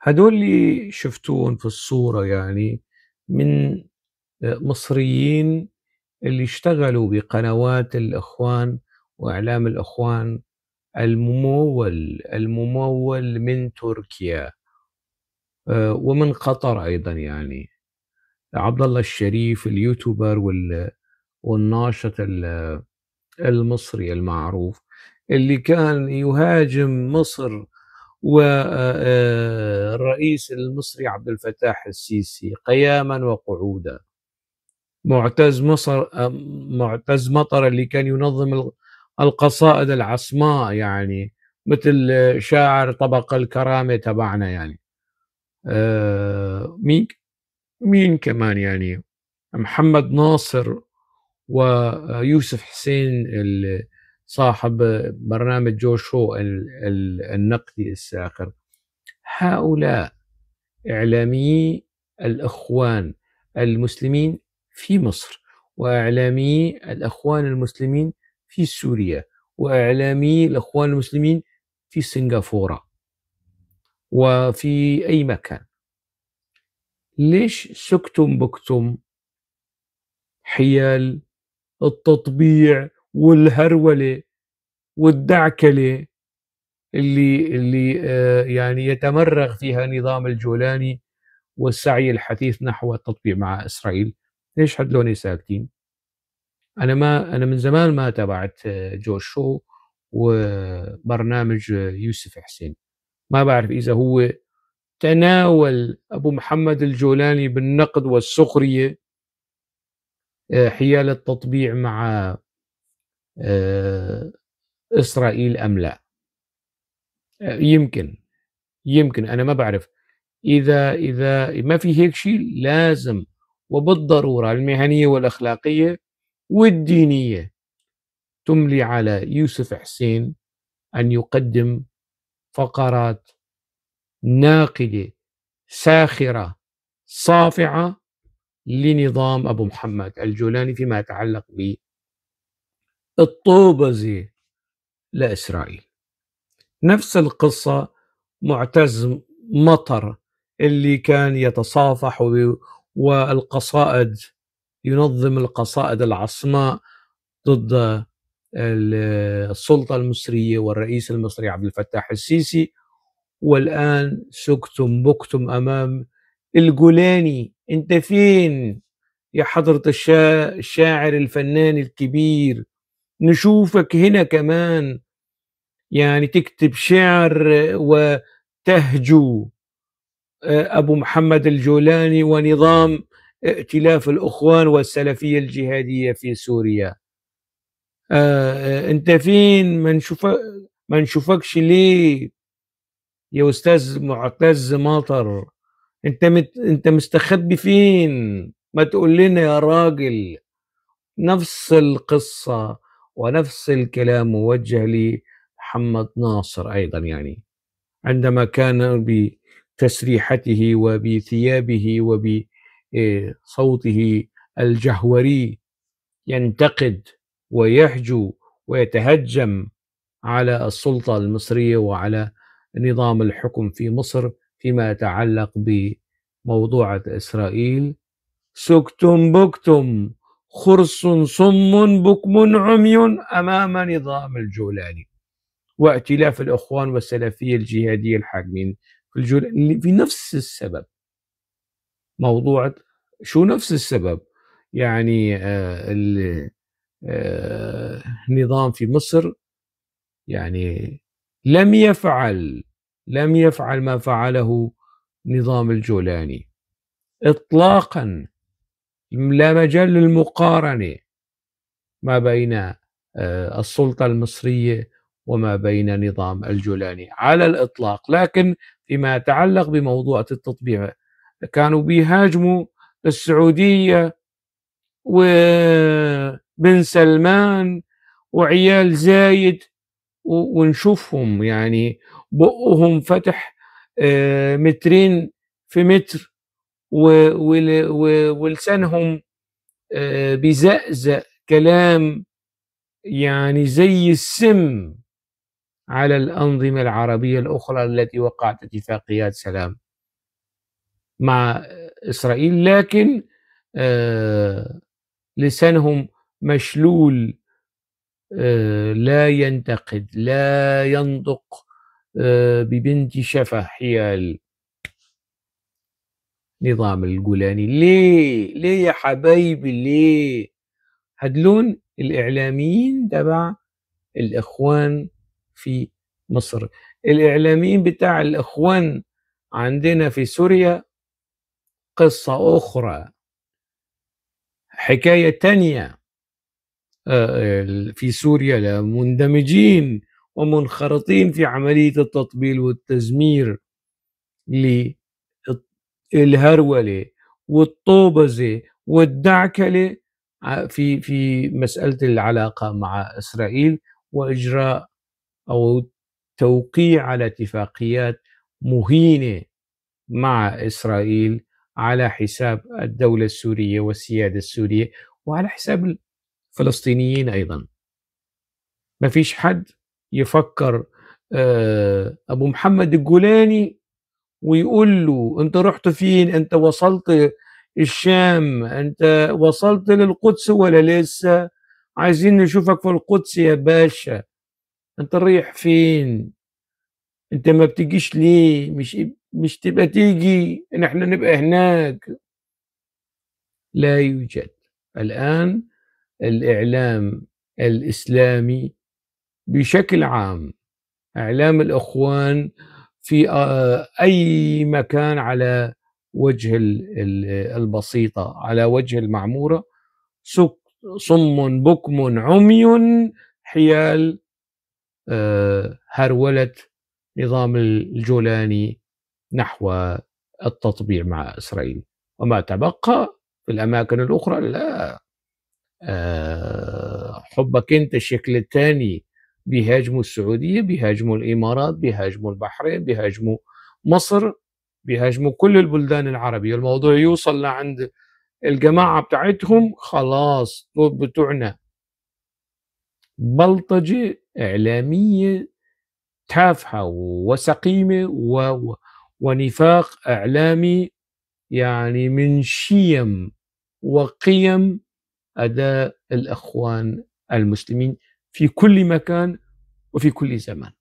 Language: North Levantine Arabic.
هدول اللي شفتوهم في الصورة يعني من مصريين اللي اشتغلوا بقنوات الإخوان وإعلام الإخوان الممول من تركيا ومن قطر أيضا. يعني عبد الله الشريف اليوتيوبر والناشط المصري المعروف اللي كان يهاجم مصر والرئيس المصري عبد الفتاح السيسي قياما وقعودا. معتز مطر اللي كان ينظم القصائد العصماء، يعني مثل شاعر طبق الكرامة تبعنا. يعني مين كمان؟ يعني محمد ناصر ويوسف حسين صاحب برنامج جو شو النقدي الساخر. هؤلاء إعلاميي الإخوان المسلمين في مصر، وإعلاميي الإخوان المسلمين في سوريا، وإعلاميي الإخوان المسلمين في سنغافورة وفي أي مكان. ليش سكتم بكتم حيال التطبيع والهرولة والدعكلة اللي يعني يتمرغ فيها نظام الجولاني والسعي الحثيث نحو التطبيع مع إسرائيل؟ ليش هدول ساكتين؟ أنا من زمان ما تابعت جو شو وبرنامج يوسف حسين، ما بعرف إذا هو تناول أبو محمد الجولاني بالنقد والسخرية حيال التطبيع مع إسرائيل أم لا. يمكن أنا ما بعرف. إذا ما في هيك شيء لازم وبالضرورة المهنية والأخلاقية والدينية تملي على يوسف حسين أن يقدم فقرات ناقدة ساخرة صافعة لنظام أبو محمد الجولاني فيما يتعلق بالطوبزة لإسرائيل. نفس القصة معتز مطر اللي كان يتصافح والقصائد، ينظم القصائد العصماء ضد السلطة المصرية والرئيس المصري عبد الفتاح السيسي، والآن سكتم بكتم أمام الجولاني. أنت فين يا حضرة الشاعر الفنان الكبير؟ نشوفك هنا كمان، يعني تكتب شعر وتهجو أبو محمد الجولاني ونظام ائتلاف الأخوان والسلفية الجهادية في سوريا. أنت فين؟ ما نشوفكش ليه يا أستاذ معتز مطر؟ أنت مستخبي فين؟ ما تقول لنا يا راجل. نفس القصة ونفس الكلام موجه لمحمد ناصر أيضا، يعني عندما كان بتسريحته وبثيابه وبصوته الجهوري ينتقد ويهجو ويتهجم على السلطة المصرية وعلى نظام الحكم في مصر فيما يتعلق بموضوع إسرائيل. سكتم بكتم خرص صم بكم عمي أمام نظام الجولاني وائتلاف الإخوان والسلفية الجهادية الحاكمين في الجولاني في نفس السبب. موضوع شو نفس السبب؟ يعني النظام في مصر يعني لم يفعل ما فعله نظام الجولاني إطلاقا. لا مجال للمقارنة ما بين السلطة المصرية وما بين نظام الجولاني على الإطلاق. لكن فيما يتعلق بموضوع التطبيع كانوا بيهاجموا السعودية وبن سلمان وعيال زايد، ونشوفهم يعني بقهم فتح مترين في متر ولسانهم بزقزق كلام يعني زي السم على الأنظمة العربية الأخرى التي وقعت اتفاقيات سلام. مع إسرائيل، لكن لسانهم مشلول، لا ينتقد، لا ينطق ببنت شفة حيال نظام الجولاني. ليه؟ ليه يا حبايبي ليه؟ هدلون الإعلاميين تبع الإخوان في مصر، الإعلاميين بتاع الإخوان عندنا في سوريا قصة أخرى، حكاية تانية. في سوريا مندمجين ومنخرطين في عملية التطبيل والتزمير للهرولة والطوبزة والدعكلة في مسألة العلاقة مع إسرائيل، وإجراء أو توقيع على اتفاقيات مهينة مع إسرائيل على حساب الدولة السورية والسيادة السورية وعلى حساب الفلسطينيين أيضا. ما فيش حد يفكر أبو محمد الجولاني ويقول له أنت رحت فين، أنت وصلت الشام، أنت وصلت للقدس ولا لسه، عايزين نشوفك في القدس يا باشا، أنت رايح فين، أنت ما بتجيش ليه، مش تبقى تيجي نحن نبقى هناك. لا يوجد الآن الإعلام الإسلامي بشكل عام، إعلام الإخوان في أي مكان على وجه البسيطة، على وجه المعمورة، صم بكم عمي حيال هرولة نظام الجولاني نحو التطبيع مع إسرائيل. وما تبقى في الأماكن الأخرى لا، حبك أنت الشكل الثاني، بيهاجموا السعودية، بيهاجموا الإمارات، بيهاجموا البحرين، بيهاجموا مصر، بيهاجموا كل البلدان العربية. الموضوع يوصل لعند الجماعة بتاعتهم، خلاص بتوعنا. بلطجة إعلامية تافهة وسقيمة ونفاق إعلامي من شيم وقيم أداء الإخوان المسلمين في كل مكان وفي كل زمان.